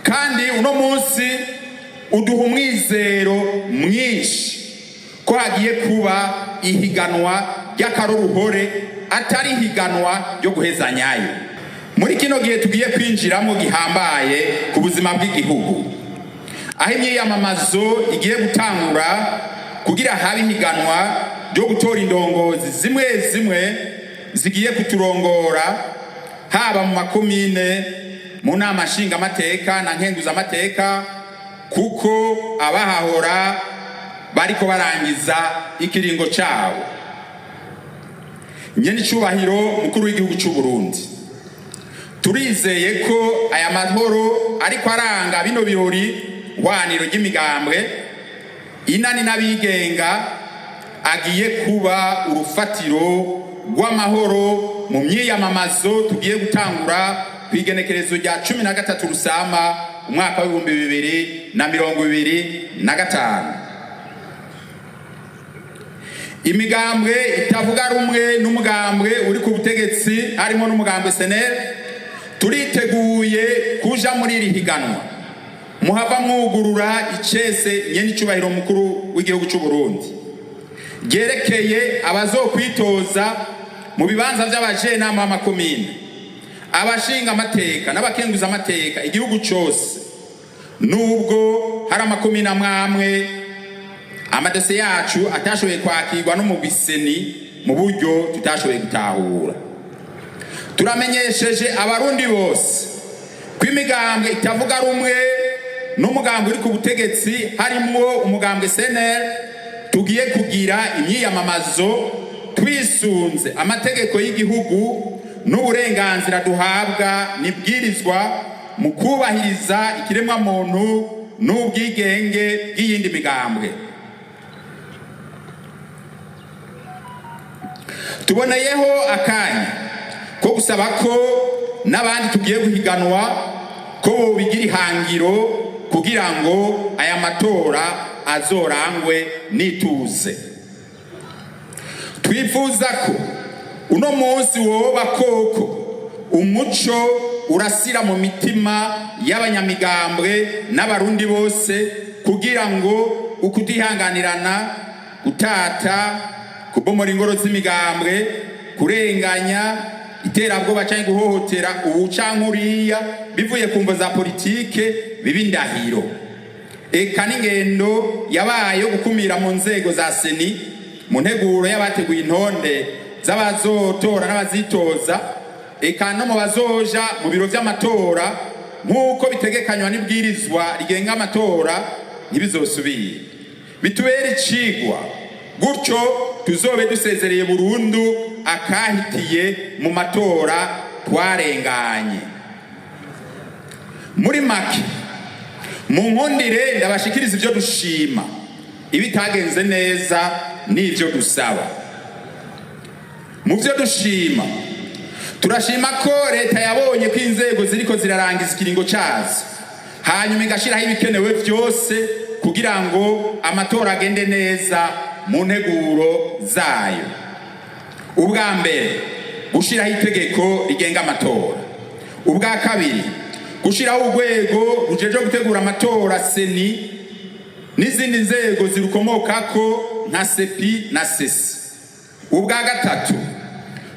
Kandi uno munsi uduha umwizero mwinshi ko hagiye kuba ihiganwa ry'akaroruhore, atari ihiganwa ryo guhezanyayo. Muri kino gihe tugiye kwinjiramo gihambaye ku buzima bw'igihugu, aho imyiyamamazo igiye gutangura kugira habe ihiganwa ryo gutora indongozi zimwe zimwe zigiye kuturongora, haba mu makomine, mu nama nshingamateka na nkenguzamateka, kuko abahahora bariko barangiza ikiringo cabo. Nyene icubahiro mukuru w'igihugu c'u Burundi, turizeye ko aya mahoro ariko aranga bino birori hwaniro ry'imigambwe, inani n'abigenga agiye kuba urufatiro rw'amahoro mu myiyamamazo tugiye gutangura ku igenekerezo rya 13 Rusama umwaka wa 2025. Imigambwe itavuga rumwe n'umugambwe uri ku butegetsi, harimo n'umugambwe CNL, turiteguye kuja muri iri higanwa muhava mwugurura icese, nyene icubahiro mukuru w'igihugu c'u Burundi, ryerekeye abazokwitoza mu bibanza vy'abajenama b'amakomine, abashinga amateka n'abakenguza amateka igihugu cose. Nubwo hari amakomine amwe amwe amadosiye yacu atashoboye kwakirwa no mu biseni mu buryo tutashoboye gutahura, turamenyesheje Abarundi bose ko imigambwe itavuga rumwe n'umugambwe uri ku butegetsi, harimwo umugambwe CNL, tugiye kugira imyiyamamazo twisunze amategeko y'igihugu n'uburenganzira duhabwa n'ibwirizwa mu kubahiriza ikiremwamuntu n'ubwigenge bw'iyindi migambwe. Tuboneyeho akanya ko gusaba ko n'abandi tugiye guhiganwa ko bobigira ihangiro kugira ngo aya matora azorangwe n'ituze. Twifuza ko uno munsi woba koko umuco urasira mu mitima y'abanyamigambwe n'Abarundi bose, kugira ngo ukutihanganirana, gutata, kubomora ingoro z'imigambwe, kurenganya, iterabwoba canke guhohotera ubu canke uriya bivuye ku mvo za politike biba indahiro. Eka n'ingendo yabaye yo gukumira mu nzego za CENI, mu nteguro y'abateguye intonde z'abazotora n'abazitoza, eka no mu bazoja mu biro vy'amatora nk'uko bitegekanywa n'ibwirizwa rigenga amatora, ntibizosubire. Bitubere icigwa, gutyo tuzobe dusezereye burundu akahitiye mu matora twarenganye. Muri make, mu nkundire ndabashikiriza ibyo dushima, ibitagenze neza n'ibyo dusaba. Mu byo dushima, turashima ko leta yabonye ko inzego ziriko zirarangiza ikiringo cazo, hanyuma igashiraho ibikenewe vyose kugira ngo amatora agende neza mu nteguro zayo. Ubwa mbere, gushiraho itegeko rigenga amatora. Ubwa kabiri, gushiraho urwego rujejwe gutegura amatora, CENI, n'izindi nzego zirukomokako nka CEPI na CECI. Ubwa gatatu,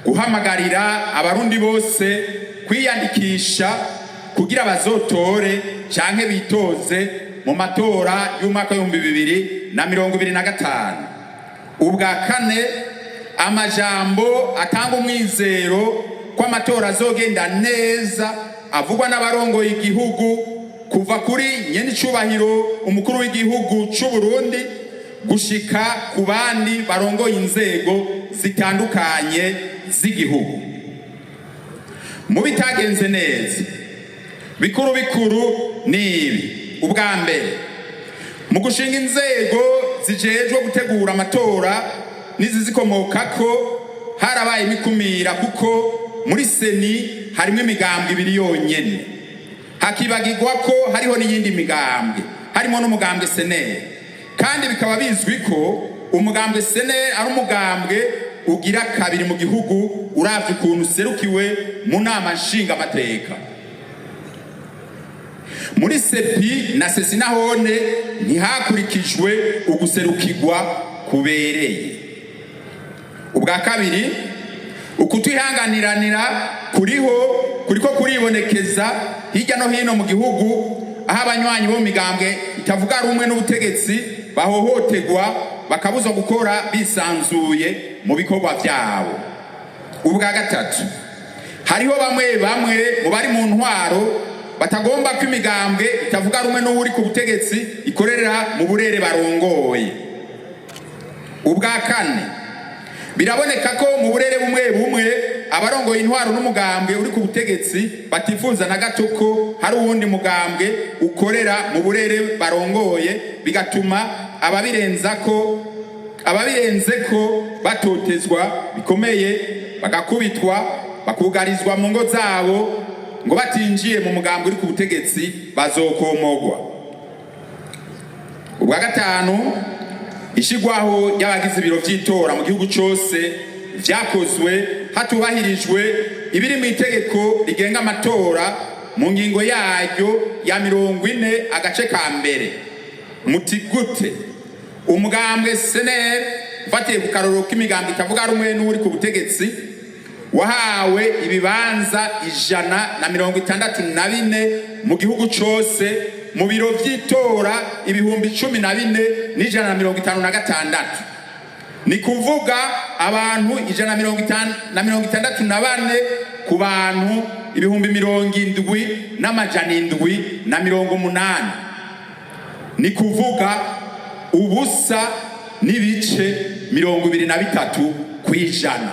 guhamagarira Abarundi bose kwiyandikisha kugira bazotore canke bitoze mu matora y'umwaka wa 2025. Ubwa kane, amajambo atanga umwizero ko amatora azogenda neza avugwa n'abarongoye igihugu, kuva kuri nyenicubahiro umukuru w'igihugu c'u Burundi gushika ku bandi barongoye inzego zitandukanye z'igihugu. Mu bitagenze neza bikuru bikuru ni ibi: ubwa mbere, mu gushinga inzego zijejwe gutegura amatora n'izizikomokako harabaye imikumira, kuko muri CENI harimo imigambwe ibiri yonyene, hakibagirwa ko hariho n'iyindi migambwe, harimo n'umugambwe CNL, kandi bikaba bizwi ko umugambwe CNL ari umugambwe ugira kabiri mu gihugu uravye ukuntu userukiwe mu nama nshingamateka. Muri CEPI na CECI nahone ntihakurikijwe uguserukirwa kubereye. Ubwa kabiri, ukutihanganiranira kuriho kuriko kuribonekeza hirya no hino mu gihugu, aho abanywanyi bo mu migambwe itavuga rumwe n'ubutegetsi bahohoterwa, bakabuzwa gukora bisanzuye mu bikorwa vyabo. Ubwa gatatu, hariho bamwe bamwe mu bari mu ntwaro batagomba ko imigambwe itavuga rumwe n'uwuri ku butegetsi ikorera mu burere barongoye. Ubwa kane, biraboneka ko mu burere bumwe bumwe abarongoye intwaro n'umugambwe uri ku butegetsi batifuza na gato ko hari uwundi mugambwe ukorera mu burere barongoye, bigatuma ababirenze ko batotezwa bikomeye, bagakubitwa, bakugarizwa mu ngo zabo, ngo batinjiye mu mugambwe uri ku butegetsi bazokomogwa. Ubwa gatanu, ishigwaho ry'abagize ibiro vy'itora mu gihugu cose vyakozwe hatubahirijwe ibiri mu itegeko rigenga amatora mu ngingo yaryo ya 40 agace ka mbere. Muti gute? Umugambwe CNL, mfatiye ku karorero k'imigambwe itavuga rumwe n'uri ku butegetsi, wahawe ibibanza 164 mu gihugu cose, mu biro vy'itora 14,156, ni kuvuga abantu 164 ku bantu 70,780, ni kuvuga 0.23%.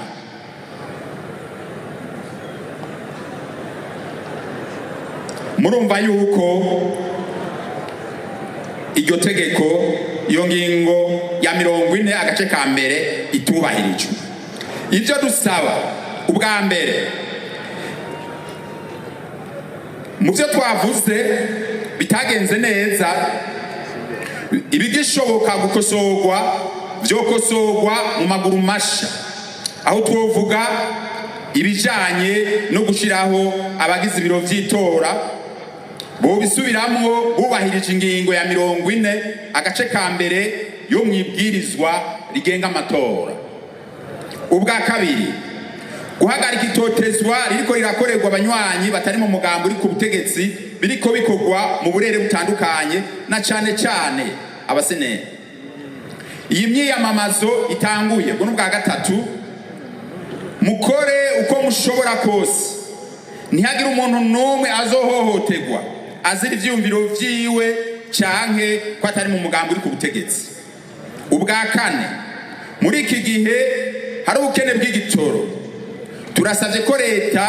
Murumva yuko iryo tegeko, iyo ngingo ya 40 agace ka mbere itubahirijwe. Ibyo dusaba ubwa mbere, mu byo twavuze bitagenze neza, ibigishoboka gukosorwa vyokosorwa mu maguru masha, aho twovuga ibijanye no gushiraho abagize ibiro vy'itora, bobisubiramwo bubahirije ingingo ya 40 agace ka mbere yo mwibwirizwa rigenga amatora. Ubwa kabiri, guhagarika itotezwa ririko rirakorerwa abanywanyi batari mu mugambo uri ku butegetsi, biriko bikorwa mu burere butandukanye, na cane cane abaseneri. Iyi myiyamamazo itanguye, ubwo n'ubwa gatatu, mukore uko mushobora kose ntihagire umuntu n'umwe azohohoterwa azira ivyiyumviro vyiwe canke ko atari mu mugambi uri ku butegetsi. Ubwa kane, muri iki gihe hari ubukene bw'igitoro, turasavye ko leta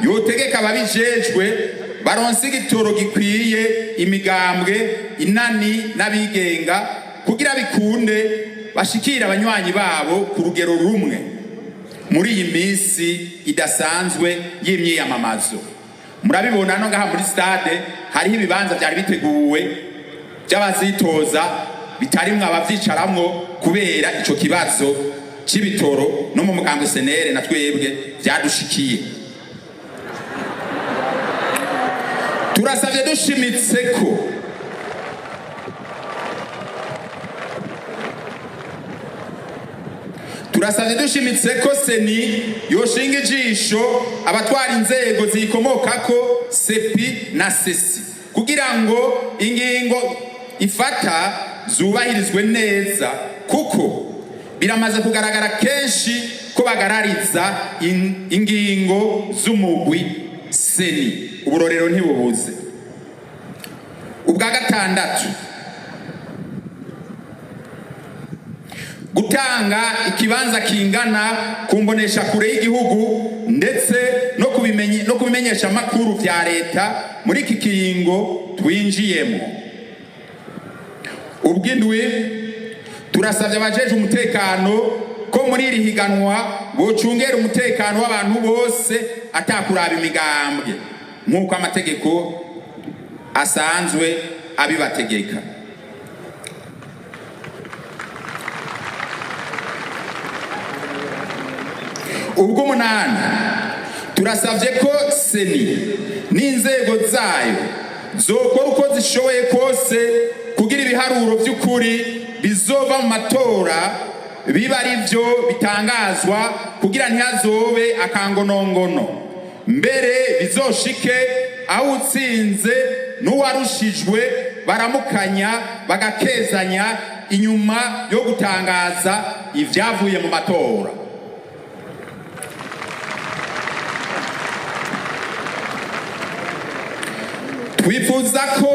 yotegeka ababijejwe baronse igitoro gikwiye imigambwe, inani n'abigenga, kugira bikunde bashikire abanywanyi babo ku rugero rumwe muri iyi minsi idasanzwe y'imyiyamamazo. Murabibona no ngaha muri stade hariho ibibanza vyari biteguwe by'abazitoza bitarimwo abavyicaramwo kubera ico kibazo c'ibitoro. No mu mugambwe CNL na twebwe vyadushikiye. Turasavye dushimitse ko CENI yoshinga ijisho abatwara inzego ziyikomokako, CEPI na CECI, kugira ngo ingingo ifata zubahirizwe neza, kuko biramaze kugaragara kenshi ko bagarariza ingingo z'umugwi CENI. Uburorero ntibubuze. Ubwa gatandatu, gutanga ikibanza kingana ku mbonesha kure y'igihugu ndetse no kubimenyesha amakuru vya leta muri iki kiringo twinjiyemo. Ubw'indwi, turasavye abajejwe umutekano ko muri iri higanwa bocungera umutekano w'abantu bose atakuraba imigambwe, nk'uko amategeko asanzwe abibategeka. Ubw'umunani, turasavye ko CENI n'inzego zayo Zokora uko zishoboye kose kugira ibiharuro by'ukuri bizova mu matora biba ari byo bitangazwa, kugira ntihazobe akangonongono, mbere bizoshike aho utsinze n'uwarushijwe baramukanya, bagakezanya inyuma yo gutangaza ibyavuye mu matora. Twifuza ko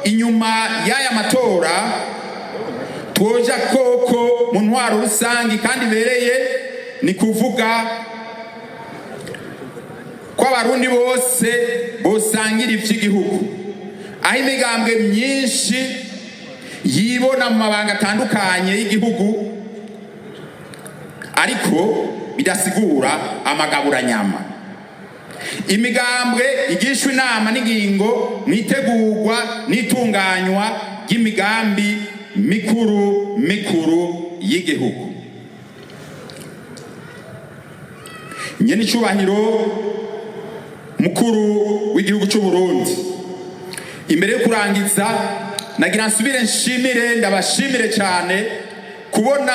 inyuma y'aya matora twoja koko mu ntwaro rusange kandi ibereye, ni kuvuga ko Abarundi bose bosangira ivy'igihugu, aho imigambwe myinshi yibona mu mabanga atandukanye y'igihugu, ariko bidasigura amagaburanyama. Imigambwe igishwa inama n'ingingo mu itegurwa n'itunganywa ry'imigambi mikuru mikuru y'igihugu. Nyene icubahiro mukuru w'igihugu cy'u Burundi, imbere yo kurangiza nagira nsubire nshimire, ndabashimire cyane kubona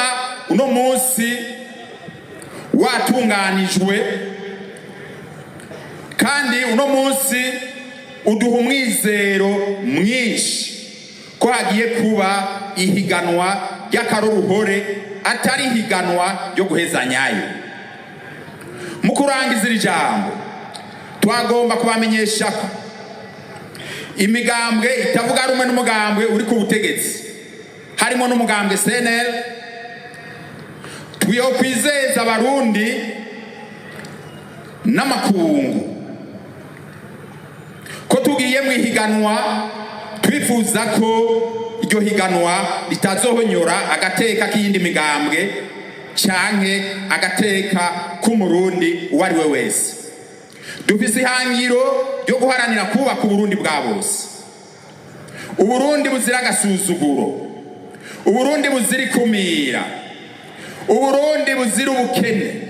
uno munsi watunganijwe, kandi uno munsi uduha umwizero mwinshi ko hagiye kuba ihiganwa ry'akaroruhore, atari ihiganwa ryo guhezanyayo. Mu kurangiza iri jambo, twagomba kubamenyesha ko imigambwe itavuga rumwe n'umugambwe uri ku butegetsi, harimo n'umugambwe CNL, twiyokwizeza Abarundi n'amakungu ko tugiye mu ihiganwa twifuza ko iryo higanwa ritazohonyora agateka k'iyindi migambwe canke agateka k'Umurundi uwo ari we wese. Dufise ihangiro ryo guharanira kubaka Uburundi bwa bose, Uburundi buzira agasuzuguro, Uburundi buzira ikumira, Uburundi buzira ubukene.